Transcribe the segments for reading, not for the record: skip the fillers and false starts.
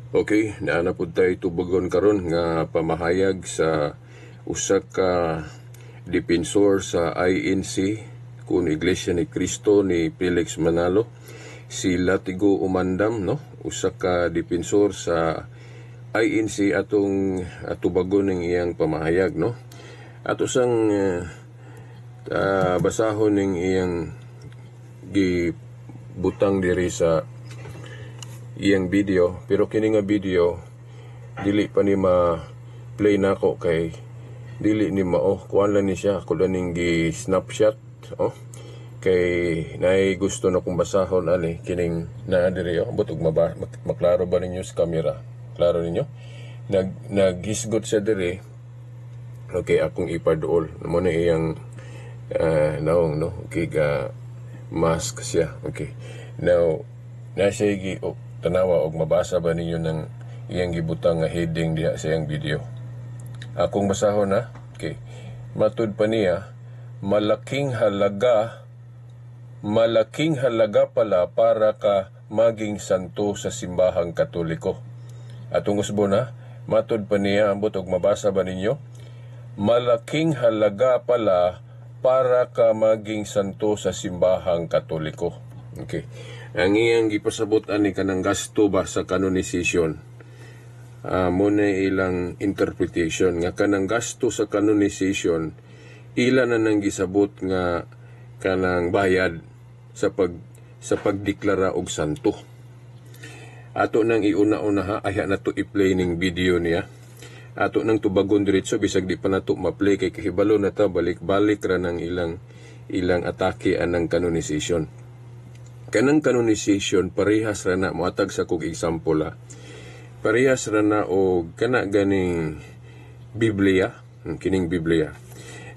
Okay, naa na pud tay tubagon karon nga pamahayag sa usa ka depensor sa INC kun Iglesia ni Cristo ni Felix Manalo, si Latigo Umandam, no? Usa ka depensor sa INC atong tubagon ning iyang pamahayag, no? Ato sang basahon ning iyang gibutang diri sa iyang video, pero kini nga video dili pa ni ma-play nako kay dili ni mao, kuan lang ni siya, ako lang ning gi snapshot, oh, kay naay gusto na kong basahon ani kining naa diri, oh. Ambot og maklaro ba ninyo sa camera? Klaro ninyo? Naghisgot siya diri. Okay, akong ipaduol mo na iyang naong, no? Okay, ga mask siya. Okay, now na siya gi, oh, tanawa og mabasa ba ninyo ng iyang gibutang nga heading diha sa iyang video. Akong basahon na. Okay, matud pa niya, "Malaking halaga, malaking halaga pala para ka maging santo sa Simbahang Katoliko." Atong usbo na, matud pa niya, ambot og mabasa ba ninyo? "Malaking halaga pala para ka maging santo sa Simbahang Katoliko." Okay. Ang iyang gipasabot ani kanang gasto ba sa canonization. Mo na ilang interpretation nga kanang gasto sa canonization ila na nang gisabot nga kanang bayad sa pagdeklara og santo. Ato nang iuna-una ha, ayha na to i-play ning video niya. Ato nang tubagon diretso bisag di pa nato ma-play kay kahibalo na ta balik-balik ra nang ilang atake anang canonization. Kanang canonization parehas ra na, moatag sa kog example ha. Parehas ra na og kana ganing Biblia, ang kining Biblia.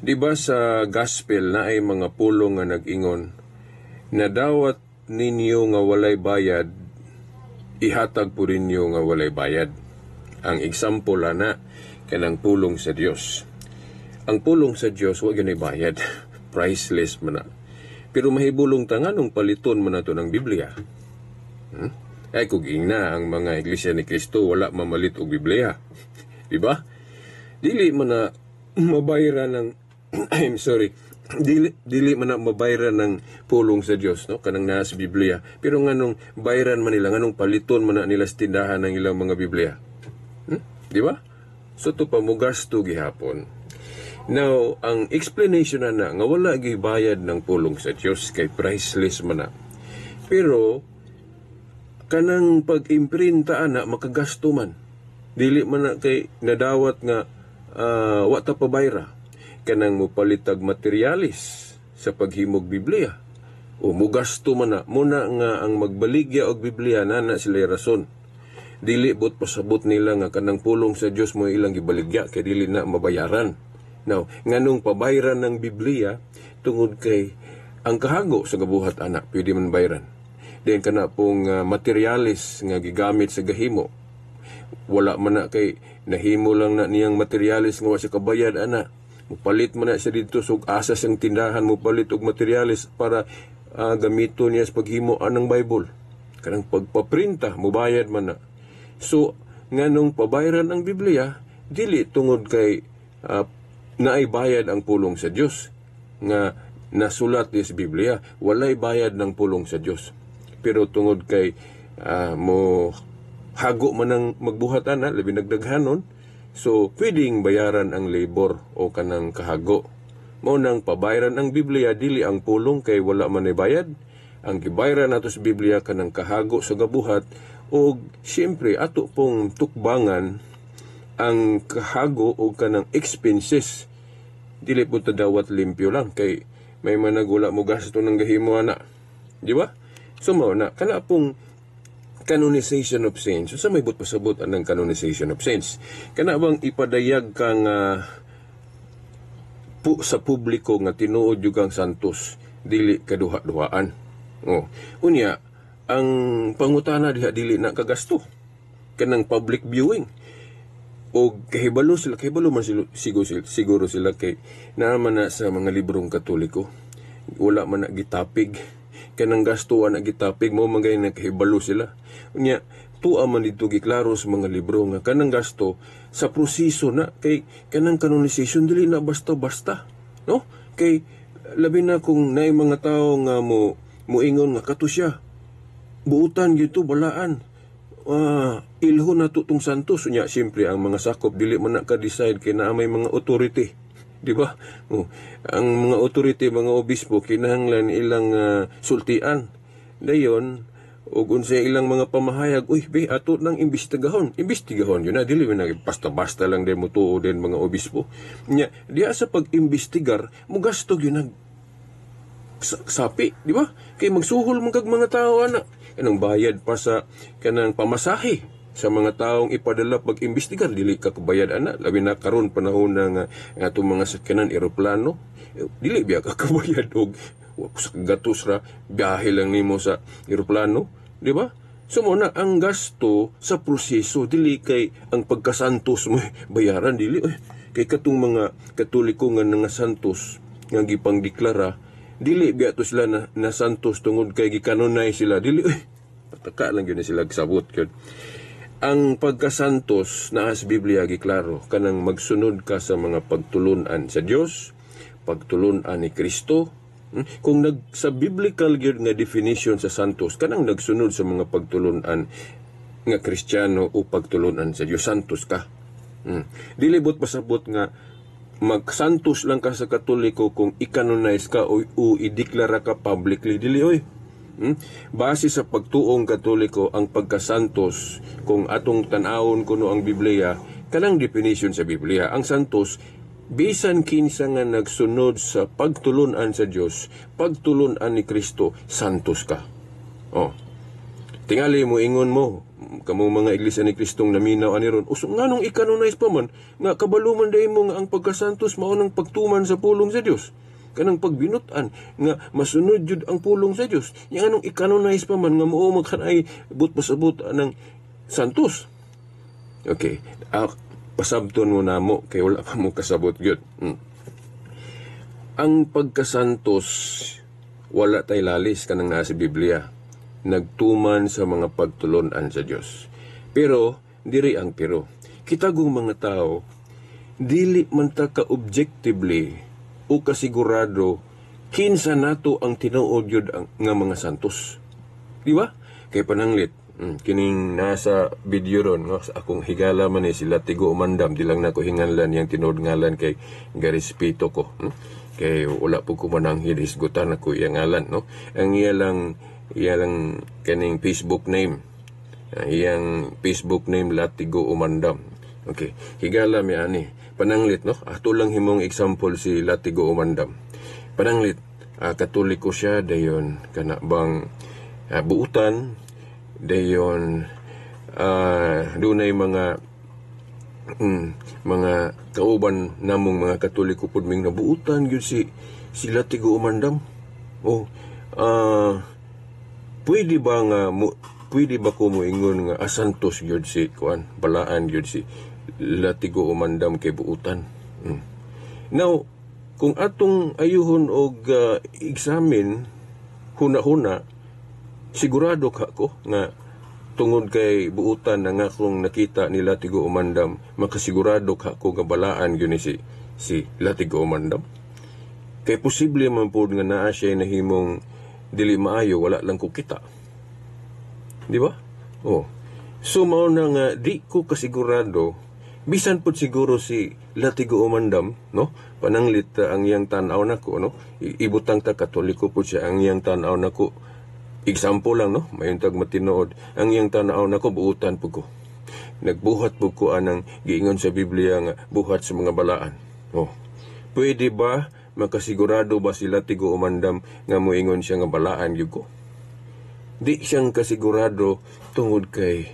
Di ba sa gospel na ay mga pulong nga nag-ingon, "Nadawat ninyo nga walay bayad, ihatag po ninyo nga walay bayad"? Ang example ana kanang pulong sa Dios. Ang pulong sa Dios wa gyud bayad, priceless man na. Pero mahibulong ta nganong paliton man nato ng Biblia? Ay kung ingna ang mga Iglesia ni Cristo wala mamalit og Biblia. Di ba? Dili man na mabayran ng, I'm sorry. Dili man na mabayran ng pulong sa Dios, no, kanang naa sa Biblia. Pero nganong bayran man nila, nganong paliton man na nila sa tindahan ng ilang mga Biblia? Di ba? So to pa mugasto gihapon. Now, ang explanation na na nga wala gibayad ng pulong sa Dios kay priceless man na. Pero kanang pag-imprinta ana makagasto man. Dili man na kay nadawat nga wa ta pabayra. Kanang mopalitag materialis sa paghimog Biblia. O mugasto man na muna nga ang magbaligya og Biblia na na sila rason. Dili but pasabot nila nga kanang pulong sa Dios mo ilang gibaligya kay dili na mabayaran. Now, nganong pabayran ng Biblia? Tungod kay ang kahago sa gabuhat ana pwede man bayran. Then kana pong materialis nga gigamit sa gahimo. Wala man na kay nahimo lang na niyang materialis nga wa siya kabayad ana. Mupalit man na siya dito so asa siyang tindahan mupalit og materialis para gamiton niya sa paghimo anang Bible. Kanang pagpaprinta mubayad man na. So nganong pabayran ang Biblia? Dili tungod kay naay bayad ang pulong sa Dios nga nasulat di sa Biblia. Walay bayad ng pulong sa Dios. Pero tungod kay mo hago man ang magbuhat ana, labi nagdaghanon, so pwedeng bayaran ang labor o kanang kahago. Mao nang pabayran ang Biblia, dili ang pulong kay wala man ay bayad. Ang gibayran nato sa Biblia kanang kahago sa gabuhat o siyempre ato pong tukbangan ang kahago o kanang expenses. Dili po ta dawat limpyo lang kay may managula mo gasto ng gahimo ana, di ba? So mao na kana pong canonization of saints. So, sa may but pasabot anang canonization of saints? Kana bang ipadayag kang sa publiko nga tinuod yung kang santos, dili kaduha-duhaan. Oh. Unya, ang pangutana diha, dili na kagasto kanang public viewing o kahibalo sila, kahibalo man sila, siguro sila kay naa man na sa mga librong Katoliko, wala man na gitapig kanang gasto, na gitapig mo man gay kahibalo sila. Unya Tuwa man dito giklaro sa mga libro nga kanang gasto sa proseso na, kay kanang canonization dili na basta-basta, no? Kay labi na kung naay mga tawo nga mo moingon nga kato siya buutan gyud to, balaan, ilho na to tong santos nya. Siyempre ang mga sakop dili man na ka-decide kay naa may mga authority, di ba? Oh, ang mga authority, mga obispo, kinahanglan ilang sultian dayon ug unsay ilang mga pamahayag. "Uy be, ato nang imbestigahon." Imbestigahon yun na, dili man na basta-basta lang din motuo din mga obispo nya. Diya sa pag-imbestigar, mugasto gyud nag sapi, di ba? Kay magsuhol man kag mga tao ana. Kanang bayad pa sa kanang pamasahe sa mga taong ipadala pag-imbestigar, dili ka kabayad ana, labi na karon panahon na nga ang atong mga sakyanan eroplano, eh, dili biya ka kabayad og sa gatos ra biyahe lang nimo sa eroplano, di ba? So mo na ang gasto sa proseso, dili kay ang pagkasantos mo eh, bayaran, dili eh. Kay katong mga Katoliko nga nga santos nga gipangdeklara, dili biya to sila na santos tungod kay gikanonay sila, dili eh. Pataka lang gyud ni sila sabot gyud. Ang pagkasantos naa sa Biblia giklaro, kanang magsunod ka sa mga pagtulunan sa Dios, pagtulunan ni Kristo. Kung nag sa biblical gyud nga definition sa santos, kanang nagsunod sa mga pagtulunan nga Kristiyano o pagtulunan sa Dios, santos ka. Dili bot pasabot nga magsantos lang ka sa Katoliko kung i-canonize ka o ideklara ka publicly, dili oy. Base sa pagtuong Katoliko, ang pagkasantos, kung atong tan-awon kuno ang Biblia, kanang definition sa Biblia, ang santos bisan kinsa nga nagsunod sa pagtulunan sa Dios, pagtulunan ni Kristo, santos ka. Oh. Tingali mo ingon mo, kamong mga Iglesia ni Kristong naminaw ani ron, uso nganong i-canonize pa man nga kabalo man day mo nga ang pagkasantos mao nang pagtuman sa pulong sa Dios, kanang pagbinut-an nga masunod jud ang pulong sa Dios? Yang anong i-canonize pa man nga mao man kanay but pasabot anang santos? Okay, pasabton mo namo kay wala pa mo kasabot gyud. Ang pagkasantos, wala tay lalis, kanang naa sa Biblia, nagtuman sa mga pagtulunan sa Dios. Pero diri ang pero, kitagong mga tao dili man ta ka objectively o kasigurado kinsa nato ang tinuod yun ang, nga mga santos. Di ba? Kay pananglit, kining nasa video ron, no, sa akong higala man ni sila Tigo Umandam, di lang nako hinganlan yang tinuod ngalan kay garespeto ko. Kay wala po ko mananghid hisgutan ako iyang ngalan, no? Ang iya lang kaning Facebook name. Ang iyang Facebook name, Latigo Umandam. Okay, higala mi ani. Pananglit, no? Ato lang himong example si Latigo Umandam. Pananglit, Katoliko siya dayon kana bang buutan dayon, dunay mga mga kauban namong mga Katoliko pud ming nabuutan gyud si Latigo Umandam. Oh, pwede ba nga mo, pwede ba ko moingon nga asantos gyud si kuan, balaan gyud si Latigo Umandam kay buutan? Now, kung atong ayuhon og examine huna-huna, sigurado ka ko nga tungod kay buutan na nga akong nakita ni Latigo Umandam, makasigurado ka ko nga balaan gyud ni si Latigo Umandam? Kay posible man pod nga naa siya nahimong dili maayo, wala lang ko kita. Di ba? Oh. So mao na nga di ko kasigurado, bisan pud siguro si Latigo Umandam, no? Pananglit ang iyang tan-aw nako, no? Ibutang ta Katoliko pud siya, ang iyang tan-aw nako. Example lang, no? Mayon tag matinuod. Ang iyang tan-aw nako, buutan pud ko. Nagbuhat pud ko anang giingon sa Biblia nga buhat sa mga balaan. Oh. Pwede ba, makasigurado ba si Latigo Umandam nga moingon siya nga balaan gyud ko? Di siyang kasigurado tungod kay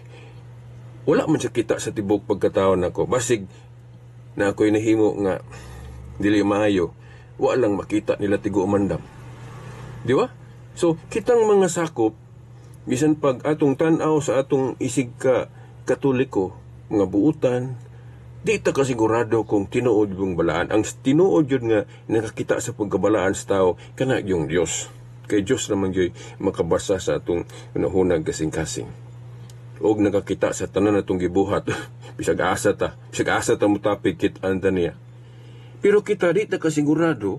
wala man siya kita sa tibok pagkatao nako. Basig na ako'y nahimo nga dili maayo, wa lang makita nila Tigo Umandam. Di ba? So, kitang mga sakop, bisan pag atong tan-aw sa atong isig ka Katoliko, mga buutan, di ta kasigurado kung tinuod yung balaan. Ang tinuod yun nga nakakita sa pagkabalaan sa tao, kana yung Diyos. Kay Diyos naman yun makabasa sa atong hunahunag kasing-kasing. Og nakakita sa tanan natong gibuhat. Bisag asa ta, bisag asa ta mutapig, kit-an ta niya. Pero kita, di ta kasigurado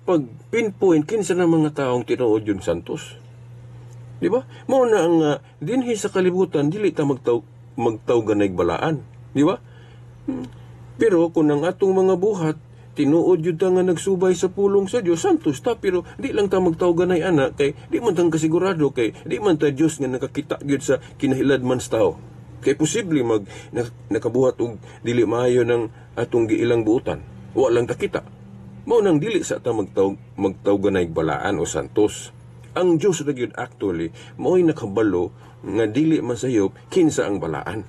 pag pinpoint kinsa na mga taong tinuod yung santos. Di ba? Mao na ang dinhi sa kalibutan, dili ta magtaw ganay balaan, di ba? Pero kung ang atong mga buhat tinuod jud ta nga nagsubay sa pulong sa Dios, santos ta, pero di lang ta magtaw ganay ana kay di man tang kasigurado, kay di man ta Dios nga nakakita gyud sa kinahiladman sa tao. Kay posible mag nakabuhat og dili maayo ng atong giilang buotan. Wa lang ta kita. Mao nang dili sa ta magtaw ganay balaan o santos. Ang Dios ra gyud actually mao'y nakabalo nga dili masayop kinsa ang balaan.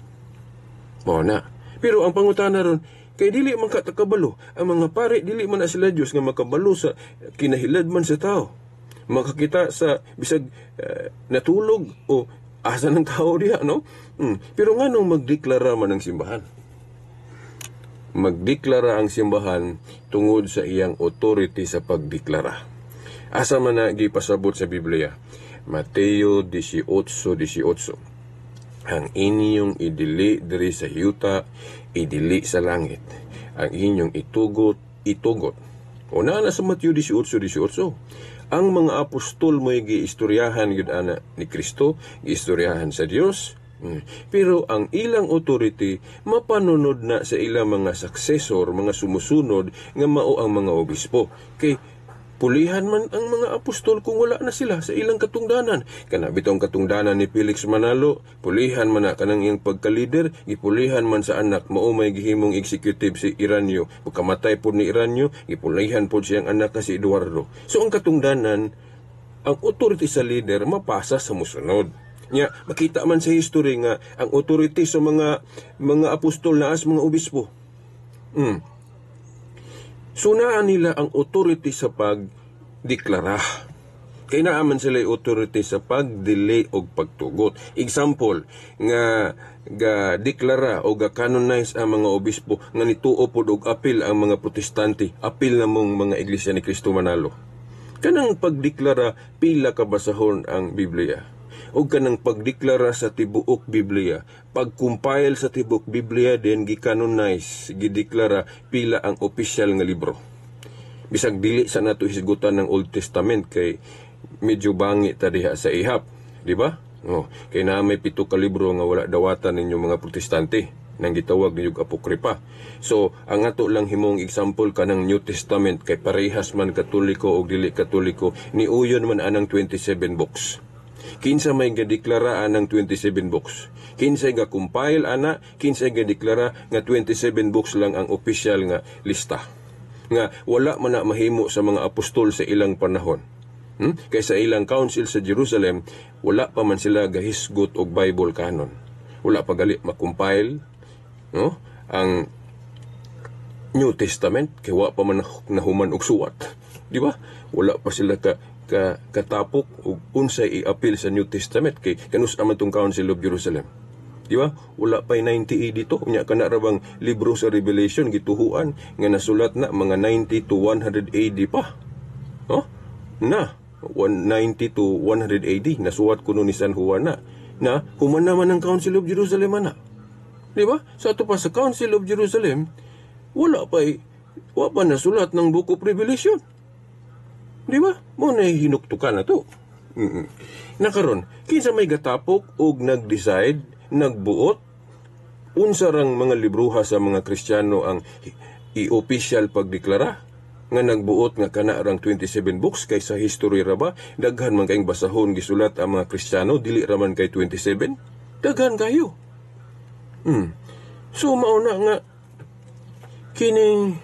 Mao na. Pero ang pangutana ron, kay dili man ka kabalo, ang mga pare dili man na sila Dios nga makabalo sa kinahiladman sa tao. Makakita sa bisag natulog o asa ng tao diha, no? Pero nganong magdeklara man ang simbahan? Magdeklara ang simbahan tungod sa iyang authority sa pagdeklara. Asa man na gipasabot sa Biblia? Mateo 18:18. Ang inyong idili diri sa yuta, idili sa langit. Ang inyong itugot, itugot. O naa na sa Mateo 18:18. Ang mga apostol mo'y giistoryahan gyud ana ni Kristo, giistoryahan sa Dios. Pero ang ilang authority mapanunod na sa ilang mga successor, mga sumusunod nga mao ang mga obispo. Kay pulihan man ang mga apostol kung wala na sila sa ilang katungdanan. Kana bitong katungdanan ni Felix Manalo, pulihan man na kanang iyang pagka-leader, gipulihan man sa anak, mao may gihimong executive si Ireneo. Pagkamatay pod ni Ireneo, gipulihan pod siyang anak ka si Eduardo. So ang katungdanan, ang authority sa leader mapasa sa musunod. Nya makita man sa history nga ang authority sa mga apostol naa sa mga obispo. So naa nila ang authority sa pagdeklara. Kay naa man sila authority sa pagdili og pagtugot. Example, nga ga deklara o ga canonize ang mga obispo nga nituo pod og apil ang mga Protestante, apil na mong mga Iglesia ni Cristo Manalo. Kanang pagdeklara, pila ka basahon ang Biblia? O kanang pagdeklara sa tibuok Biblia, pag-compile sa tibuok Biblia, then gi-canonize, gideklara, pila ang opisyal nga libro? Bisag dili sa nato hisgutan ng Old Testament kay medyo bangi ta diha sa ihap, di ba? Oh, kay naa may 7 ka libro nga wala dawatan ninyo mga Protestante nang gitawag ninyo Apokripa. So, ang ato lang himong example kanang New Testament kay parehas man Katoliko o dili Katoliko, niuyon man anang 27 books. Kinsa may gadeklara anang 27 books? Kinsa ga compile ana? Kinsa gadeklara nga 27 books lang ang official nga lista? Nga wala man na mahimo sa mga apostol sa ilang panahon. Kay sa ilang council sa Jerusalem, wala pa man sila gahisgot og Bible canon. Wala pa gali ma-compile, no? Ang New Testament kay wa pa man nahuman og suwat. Di ba? Wala pa sila ka, ka katapok og unsay i-appeal sa New Testament kay kanus man tong Council of Jerusalem. Di ba? Wala pa 90 AD to. Unya kana ra bang libro sa Revelation gituhuan nga nasulat na mga 90 to 100 AD pa. No? Na 190 to 100 AD nasuwat kuno ni San Juan na. Na human naman ang Council of Jerusalem ana. Di ba? Sa ato pa sa Council of Jerusalem, wa pa nasulat ng Book of Revelation. Di ba? Mo na hinuktukan na to. Nakaron, kinsa may gatapok og nag-decide, nagbuot, unsa rang mga libruha sa mga Kristiyano ang i-official pagdeklara nga nagbuot nga kana rang 27 books? Kay sa history ra ba, daghan man kayong basahon gisulat ang mga Kristiyano, dili ra man kay 27, daghan kayo. So mao na nga kining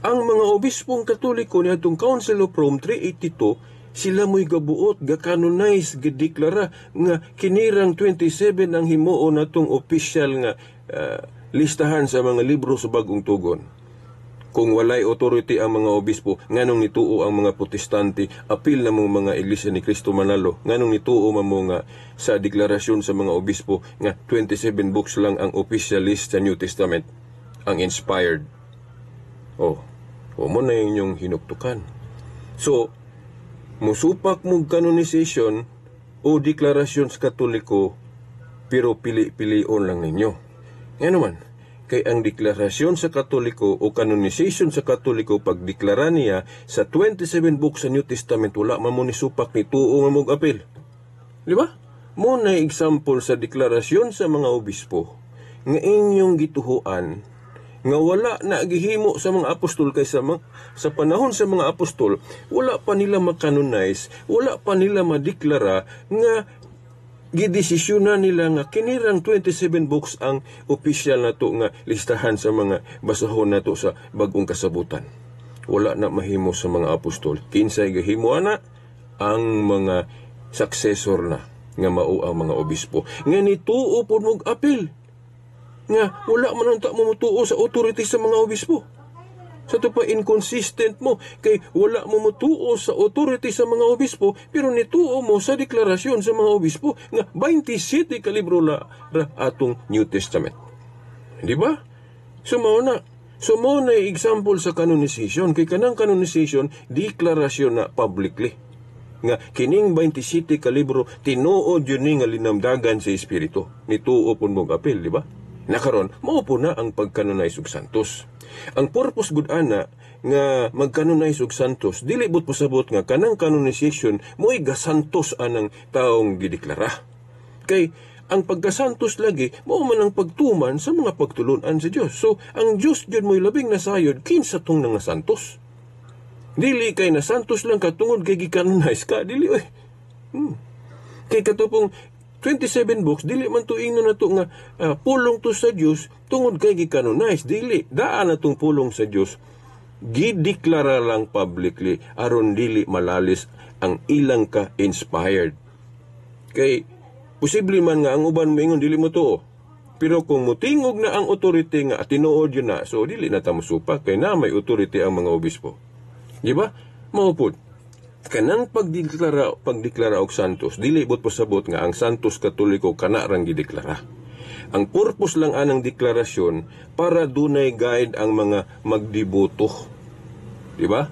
ang mga obispong Katoliko niadtong Council of Rome 382, sila mo'y gabuot, ga-canonize, gideklara nga kinirang 27 ang himuon natong official nga listahan sa mga libro sa Bagong Tugon. Kung walay authority ang mga obispo, nganong nituo ang mga Protestante, apil na mong mga Iglesia ni Cristo Manalo, nganong nituo man mo nga sa deklarasyon sa mga obispo nga 27 books lang ang official list sa New Testament, ang inspired? Oh, o mo na inyong hinuktukan. So, musupak mo canonization O deklarasyon sa Katoliko, pero pili-pilion lang ninyo. Nga naman, kay ang deklarasyon sa Katoliko o canonization sa Katoliko, pagdeklara niya sa 27 books sa New Testament, wala man mo ni supak, ni tuo nga mog apil. Di ba? Mo na example sa deklarasyon sa mga obispo nga inyong gituhuan nga wala na gihimo sa mga apostol, kay sa panahon sa mga apostol, wala pa nila makanonize, wala pa nila madeklara nga gidesisyonan nila nga kinirang 27 books ang opisyal nato nga listahan sa mga basahon nato sa Bagong Kasabutan. Wala na mahimo sa mga apostol. Kinsay gahimo ana? Ang mga successor na nga mao ang mga obispo. Nga nituo pod mog apil. Nga wala man unta mo mutuo sa authority sa mga obispo. Sa to pa, inconsistent mo kay wala mo mutuo sa authority sa mga obispo, pero nituo mo sa deklarasyon sa mga obispo nga 27 ka libro la ra atong New Testament. Di ba? So mao na. So mao na example sa canonization, kay kanang canonization, deklarasyon na publicly nga kining 27 ka libro tinuod yun ni nga linamdagan sa Espiritu. Nituo pud mong apil, di ba? Nakaron, mao po na ang pagkanonize og santos. Ang purpose gud ana nga magkanonize og santos, dili but pasabot nga kanang canonization mo'y gasantos anang taong gideklara. Kay ang pagkasantos lagi mao man ang pagtuman sa mga pagtulunan sa Dios. So ang Dios gyud mo'y labing nasayod kinsa tong nga santos. Dili kay nasantos lang ka tungod kay gikanonize ka, dili oy. Kay katupong 27 books, dili man to ingnon nato nga pulong to sa Dios tungod kay gikanonize, dili. Daan na tong pulong sa Dios, gideklara lang publicly aron dili malalis ang ilang ka inspired. Kay posible man nga ang uban moingon dili mo tuo. Pero kung mutingog na ang authority nga tinuod yun na, so dili na ta mosupa kay na may authority ang mga obispo. Di ba? Mao pod. Kanang pagdeklara og santos, dili bot pasabot nga ang santos Katoliko kana rang gideklara. Ang purpose lang anang deklarasyon para dunay guide ang mga magdiboto. Di ba?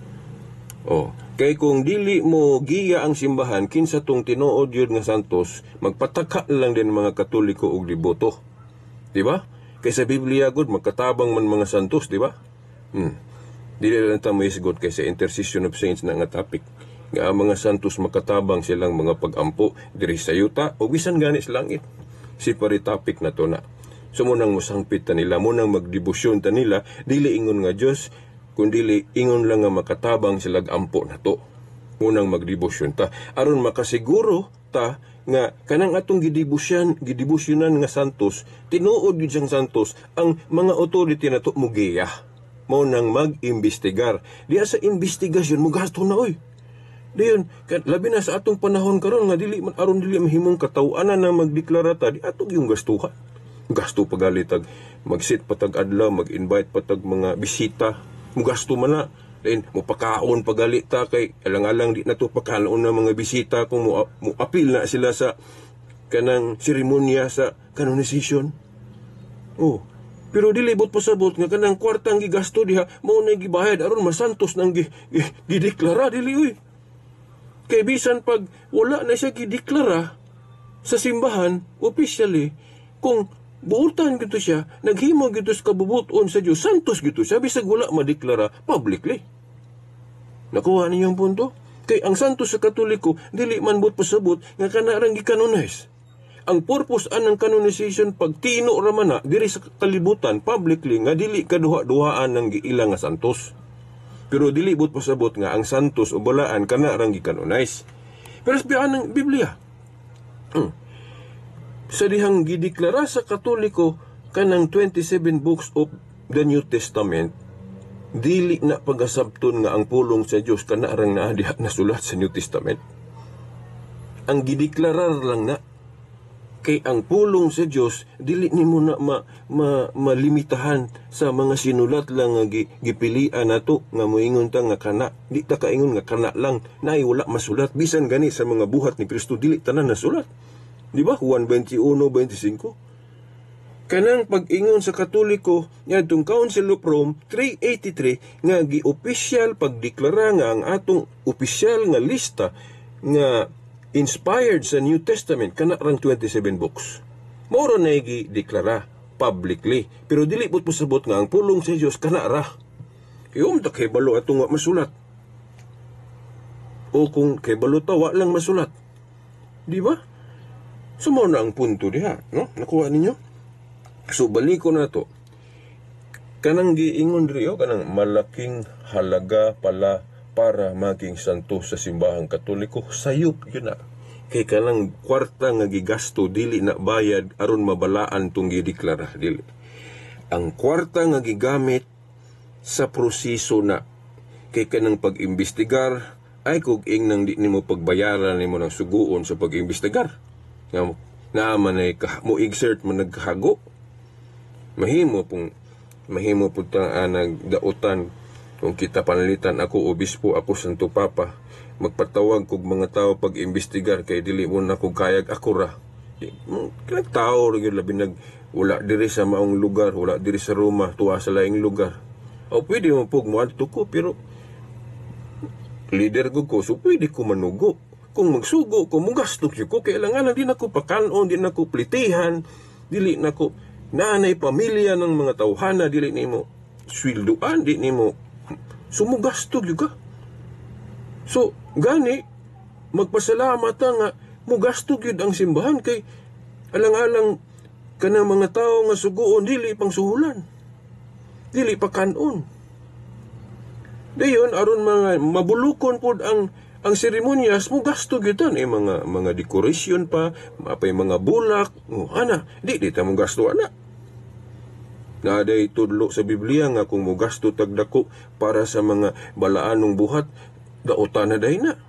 Oh, kay kung dili mo giya ang simbahan kinsa tong tinuod yun nga santos, magpataka lang din mga Katoliko og deboto. Di ba? Kay sa Biblia gud magkatabang man mga santos, di ba? Dili lang ta mohisgot kay sa intercession of saints na nga topic nga ang mga santos makatabang silang mga pagampo diri sa yuta o bisan gani sa langit. Separate topic na to na. So munang mosangpit ta nila, munang magdebosyon ta nila, dili ingon nga Dios, kundi ingon lang nga makatabang sila ampo na to. Munang magdebosyon ta aron makasiguro ta nga kanang atong gidebosyonan nga santos, tinuod gyud siyang santos, ang mga authority na to mugiya. Mao nang mag-imbestigar. Diya sa investigasyon mo gasto na oy. Diyon, labi na sa atong panahon karon nga dili man aron dili mahimong kataw-anan na magdeklara ta, di atong yung gastuhan. Gasto pagali tag magsit patag adlaw, mag-invite patag mga bisita, mugasto man na. Then mopakaon pagali ta kay alang-alang di na to pakaon na mga bisita kung mo apil na sila sa kanang seremonya sa canonization. Oh, pero dili bot pasabot nga kanang kwartang gigasto diha mao na gibayad aron masantos nang gideklara, dili oy. Kay bisan pag wala na siya gideklara sa simbahan officially, kung buotan gito siya, naghimo gito sa kabubuton sa Dios, santos gito siya bisag wala madeklara publicly. Nakuha ninyo ang punto? Kay ang santos sa Katoliko dili man but pasabot nga kanarang gikanonize. Ang purpose anang canonization, pagtino ra man na diri sa kalibutan publicly nga dili kaduha-duhaan ng giila nga santos. Pero dili but pasabot nga ang santos o balaan kana rang gikanonize. Pero sa ng Biblia, sa dihang gideklara sa Katoliko kanang 27 books of the New Testament, dili na pagasabton nga ang pulong sa Dios kana rang naa diha nasulat sa New Testament. Ang gideklarar lang na kay ang pulong sa Dios dili nimo na malimitahan sa mga sinulat lang nga gipilian nato nga moingon ta nga kana. Di ta kaingon nga kana lang, naay wala masulat. Bisan gani sa mga buhat ni Kristo dili tanan nasulat. Di ba? Juan 21:25. Kanang pag-ingon sa Katoliko ngadtong Council of Rome 383 nga gi-opisyal pagdeklara nga ang atong opisyal nga lista nga inspired sa New Testament kana rang 27 books. Mao ra na gi-deklara publicly, pero dili pud pasabot nga ang pulong sa Dios kana ra. Kay ta kay balo atong wa masulat. O kung kay balo ta, wa lang masulat. Di ba? So mao na ang punto diha, no? Nakuha ninyo? So baliko na to. Kanang giingon diri, oh, kanang malaking halaga pala para maging santo sa Simbahang Katoliko, sayop yun na. Kay kanang kwarta nga gigasto dili na bayad aron mabalaan tong gideklara, dili. Ang kwarta nga gigamit sa proseso na, kay kanang pag-imbestigar ay kog ingnang di nimo pagbayaran nimo ng suguon sa pag-imbestigar. Nga naa man ay mo exert man naghago. Mahimo pud ta nagdautan kung kita panalitan ako obispo, ako Santo Papa, magpatawag kog mga tao pag-imbestigar kay dili mo na kog kayag ako ra. Di, kanang tao ra gyud, labi nag wala diri sa maong lugar, wala diri sa Roma, tuwa sa laing lugar. O pwede mo pug moadto ko, pero leader ko, so pwede ko manugo. Kung magsugo ko, mugasto gyud ko, kailangan di na ko pakanon, di na ko plitihan, dili na ko naanay pamilya ng mga tawhana, dili nimo sweldoan, di nimo sumugasto gyud ka. So gani magpasalamat ta nga mugasto gyud ang simbahan kay alang-alang kanang mga tawo nga suguon, dili pang suhulan, dili pa kanon. Dayon aron mga mabulukon pod ang seremonyas, mo gasto gyud eh, mga decoration pa, mapay mga bulak, oh, ana, di ta mo gasto ana. Naaday tudlo sa Biblia nga kung mogasto tag dako para sa mga balaanong buhat, dautan na day na.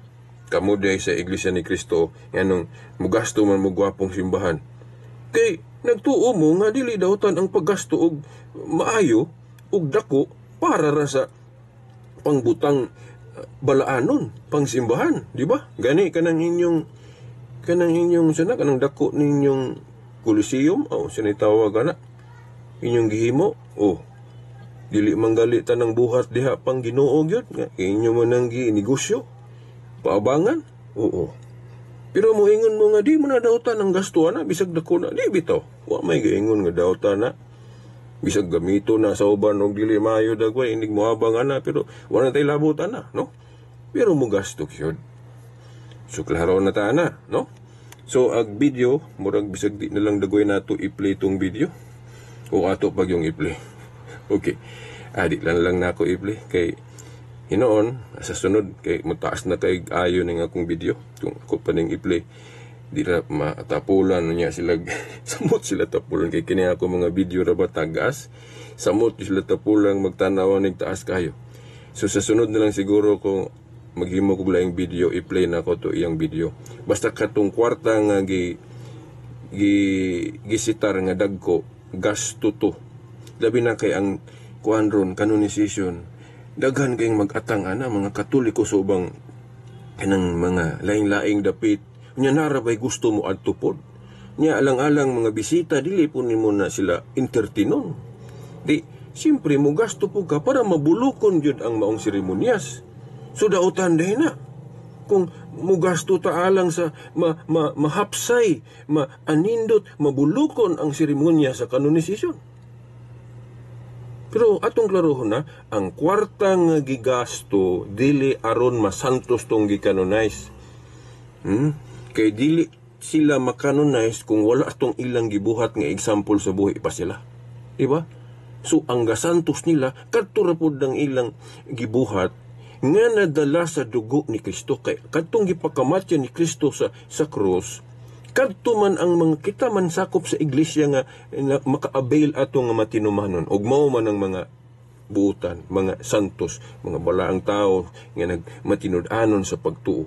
Kamo day sa Iglesia ni Cristo, nganong mogasto man mo gwapong simbahan. Kay nagtuo mo nga dili dautan ang paggasto og maayo og dako para ra sa pangbutang balaanon, pangsimbahan, di ba? Gani kanang inyong sana kanang dako ninyong Coliseum, oh, sinitawag ana. Inyong gihimo, oh. Dili man gali tanang buhat diha pang Ginoo gyud nga inyo man ang gi negosyo. Paabangan? Oo. Pero moingon mo nga di mo na dautan ang gasto ana bisag dako na, di bitaw. Wa may gaingon nga dautan na. Bisag gamito na sa uban og dili maayo dagway inig moabang ana, pero wala tay labot ana, no? Pero mo gasto gyud. So klaro na ta ana, no? So ag video, murag bisag di na lang dagway nato i-play tong video. O ato pag yung i-play. Okay. Adi lang lang nako i-play kay hinoon sa sunod kay mataas na kay ayo ning akong video. Kung ako pa ning i-play, di na matapulan niya sila, samot sila tapulan kay kini ako mga video ra ba tagas, samot sila tapulang magtanaw ning taas kayo. So sa sunod na lang siguro kung maghimo kog laing video, i-play na ko to iyang video. Basta katong kwarta nga gi gi gisitar nga dagko, gasto to. Labi na kay ang kuan ron, canonization, daghan kayong mag-atang ana, mga Katoliko sa ubang kanang mga laing-laing dapit. Nya nara bay gusto mo adto pod. Nya alang-alang mga bisita, dili po nimo na sila entertainon. Di siyempre mo gasto po ka para mabulukon gyud ang maong seremonyas. So dautan din na. Kung mugasto ta alang sa ma, ma, mahapsay, maanindot, mabulukon ang seremonya sa canonization. Pero atong klarohon na, ang kwarta nga gigasto dili aron masantos tong gikanonize. Kay dili sila makanonize kung wala tong ilang gibuhat nga example sa buhi pa sila. Di ba? So ang gasantos nila kadto ra pud ang ilang gibuhat nga nadala sa dugo ni Kristo, kay kadtong gipakamatya ni Kristo sa krus, kadto man ang mga kita man sakop sa iglesia nga na maka-avail ato nga matinumanon og mao man ang mga buutan, mga santos, mga balaang tao nga nagmatinud-anon sa pagtuo.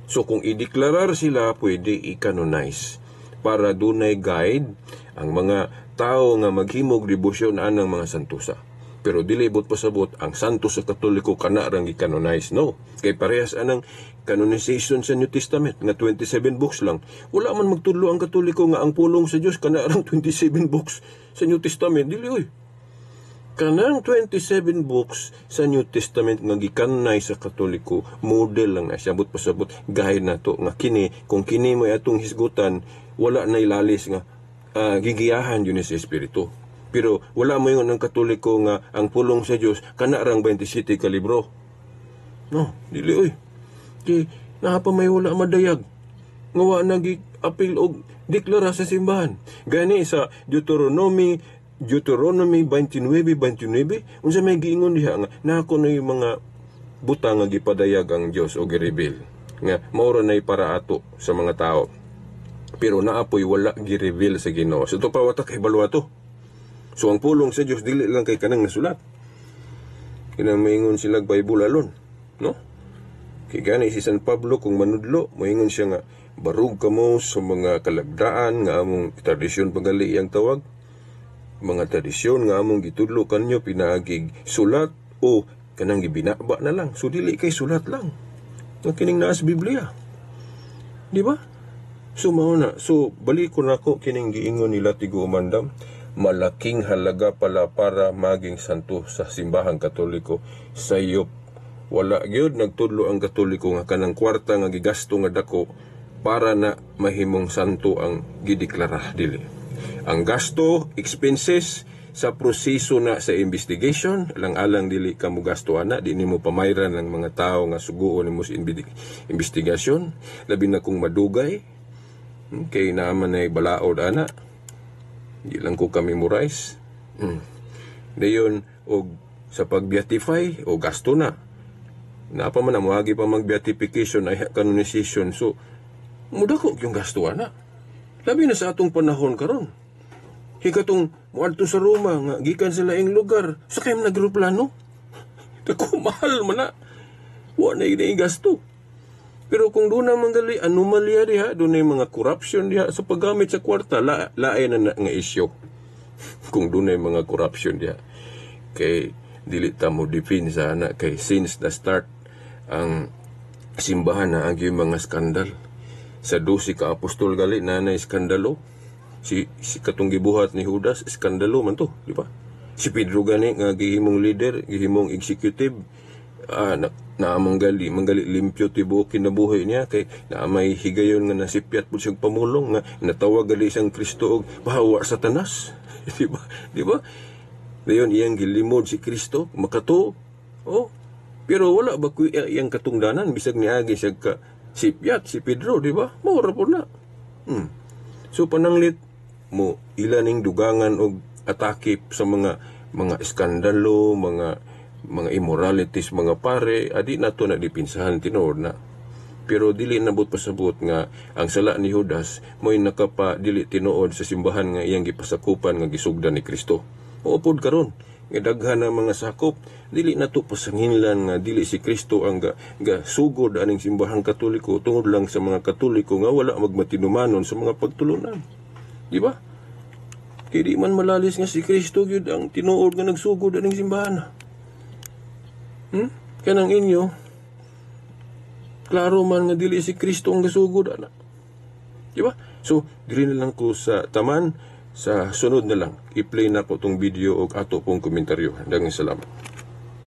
So kung ideklarar sila, pwede i-canonize para dunay guide ang mga tao nga maghimog debosyon anang mga santosa. Pero dili bot pasabot ang santo sa Katoliko kana rang gi-canonize, no. Kay parehas anang canonization sa New Testament nga 27 books lang. Wala man magtudlo ang Katoliko nga ang pulong sa Dios kana rang 27 books sa New Testament, dili oy. Kanang 27 books sa New Testament nga gikanay sa Katoliko, model lang na siya, but pasabot guide na to nga kini, kung kini mo atong hisgutan, wala na ilalis nga gigiyahan yun sa Espiritu. Pero wala mo yung ang Katoliko nga ang pulong sa Dios kana rang 27 ka libro. No, dili oy. Kay naa pa may wala madayag nga wa nagi apil og deklara sa simbahan. Gani sa Deuteronomy 29:29, unsa may giingon diha nga naa kunoy mga butang nga gipadayag ang Dios o gireveal nga mao ra nay para ato sa mga tao. Pero naa poy wala gi-reveal sa Ginoo. So to pa wa ta kahibalo ato. So ang pulong sa Dios dili lang kay kanang nasulat. Kinang maingon sila Bible alone, no? Kay gani si San Pablo kung manudlo, moingon siya nga barug kamo sa mga kalagdaan nga among tradisyon pagali iyang tawag. Mga tradisyon nga among gitudlo kanyo pinaagig sulat o kanang gibinaba na lang. So dili kay sulat lang. Nga kining naa sa Biblia. Di ba? So mao na. So balik ko nako kining giingon ni Latigo Umandam, malaking halaga pala para maging santo sa simbahang Katoliko sa sayop. Wala gyud nagtudlo ang Katoliko nga kanang kwarta nga gigasto nga dako para na mahimong santo ang gideklara, dili. Ang gasto, expenses sa proseso na sa investigation, alang-alang dili ka mo gasto ana, di nimo pamayran ng mga tao nga suguon nimo sa investigasyon, labi na kung madugay, kay naaman nay balaod ana. Di lang ko ka-memorize. Dayon og sa pag-beatify o gasto na. Naa pa man na moagi pa mag-beatification ay canonization, so mudako yung gasto ana. Labi na sa atong panahon karon. Hikatong moadto sa Roma nga gikan sa laing lugar, sa kay nagruplano. Dako, mahal man na. Wa na ini gasto. Pero kung doon na manggali anomalya diha, doon na mga corruption diha sa paggamit sa kwarta, lain na, na nga isyu. Kung doon na mga corruption diha. Kay dili ta mo depensa ana kay since the start ang simbahan na ang yung mga skandal. Sa 12 ka apostol gali na na iskandalo. Si katong gibuhat ni Judas, iskandalo man to, di ba? Si Pedro gani nga gihimong leader, gihimong executive, na, na manggali, manggali limpyo tibuok kinabuhi niya kay naa may higayon nga nasipyat po siyang pamulong nga natawag gali siyang Kristo og pahawa Satanas. Di ba? Di ba? Dayon iyang gilimod si Kristo, makato. Oh. Pero wala ba kuy iyang katungdanan bisag niagi siya ka sipyat si Pedro, di ba? Mao ra po na. So pananglit mo ila ning dugangan og atake sa mga iskandalo, mga immoralities, mga pare, adi nato na dipinsahan, tinuod na. Pero dili nabot pasabot nga ang sala ni Judas mo'y nakapa dili tinuod sa simbahan nga iyang gipasakupan nga gisugdan ni Kristo. Upod karon nga daghan ang mga sakop, dili nato pasanginlan nga dili si Kristo ang ga sugod aning simbahang Katoliko tungod lang sa mga Katoliko nga wala magmatinumanon sa mga pagtulunan. Di ba? Kay di man malalis nga si Kristo gyud ang tinuod nga nagsugod aning simbahan. Kanang inyo, klaro man nga dili si Kristo ang gasugod ana. Di ba? So, diri na lang ko sa taman, sa sunod na lang i-play na ko tong video og ato pong komentaryo. Daghang salamat.